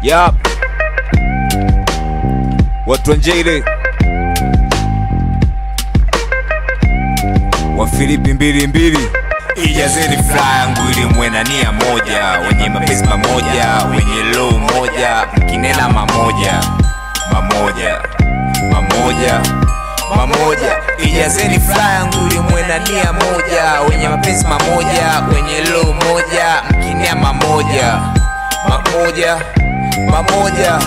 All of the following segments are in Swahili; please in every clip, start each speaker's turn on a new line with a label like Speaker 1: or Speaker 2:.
Speaker 1: Yup. Watu wa Njere wa Filipi 2:2. Ijazeni furaha yangu ili muwe na nia moja, wenye mapenzi mamoja, wenye roho moja, mkinena mamoja, mamoja, mamoja, mamoja. Ijazeni furaha yangu ili muwe na nia moja, wenye mapenzi mamoja, wenye roho moja, mkinena mamoja, mamoja, mamoja,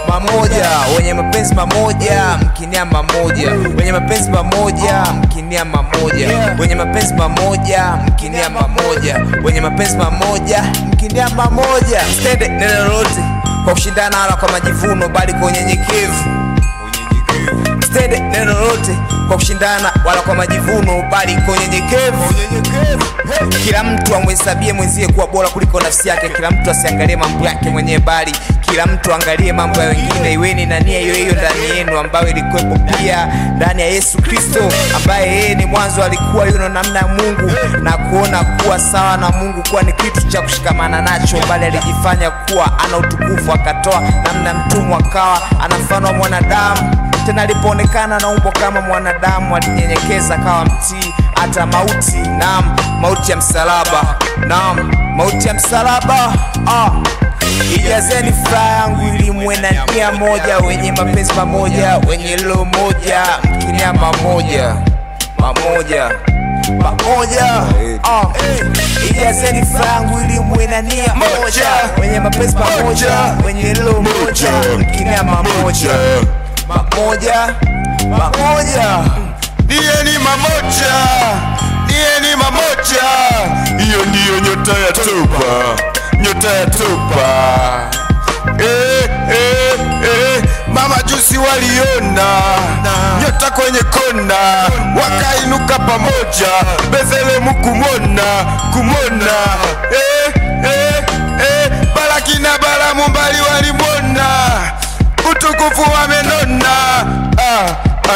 Speaker 1: mamoja, wenye mapenzi mamoja, mkinia mamoja, wenye mapenzi mamoja, mkinia mamoja, wenye mapenzi mamoja, mkinia mamoja, wenye mapenzi mamoja, mkinia mamoja. Msitende neno lolote kwa kushindana wala kwa majivuno, bali kwa unyenyekevu. Msitende neno lolote kwa kushindana wala kwa majivuno, bali kwa unyenyekevu. Kila mtu amhesabie mwenzie kuwa bora kuliko nafsi yake. Kila mtu asiangalie mambo yake mwenyewe, bali kila mtu angalie mambo ya wengine. Iweni na nia hiyo hiyo ndani yenu, ambayo ilikuwepo pia ndani ya Yesu Kristo, ambaye yeye ni mwanzo alikuwa yuno namna ya Mungu, na kuona kuwa sawa na Mungu kuwa ni kitu cha kushikamana nacho, bali alijifanya kuwa ana utukufu, akatoa namna mtumwa, akawa ana mfano wa mwanadamu. Tena alipoonekana na umbo kama mwanadamu, alinyenyekeza akawa mtii hata mauti, naam, mauti ya msalaba, naam, mauti ya msalaba. Ijazeni furaha yangu ili muwe na nia moja, wenye mapenzi mamoja, wenye roho moja, mkinia mamoja, mamoja, mamoja. Ijazeni furaha yangu ili muwe na nia moja, wenye mapenzi mamoja, wenye roho moja, mkinia mamoja, mamoja, mamoja.
Speaker 2: Ndiye ni mamoja, ndiye ni mamoja. Hiyo ndiyo nyota ya toba, nyota ya toba. Mama jusi waliona nyota kwenye kona, wakainuka pamoja Bethlehemu kumwona, kumwona. Balaki na Balaamu mbali walimwona, utukufu wamenona.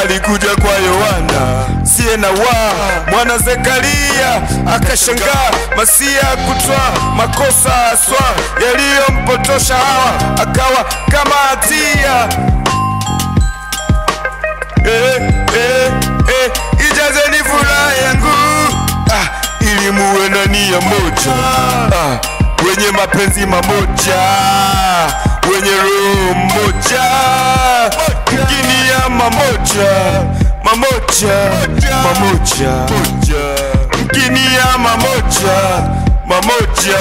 Speaker 2: Alikuja kwa Yohana siye na wa mwana Zekaria, akashangaa Masia kutwa makosa aswa yaliyompotosha Hawa, akawa kama hatia. Ijazeni furaha yangu ili muwe na nia moja, wenye mapenzi mamoja, wenye roho moja, mkinia mamoja, mamoja, mamoja, mkinia mamoja, mamoja,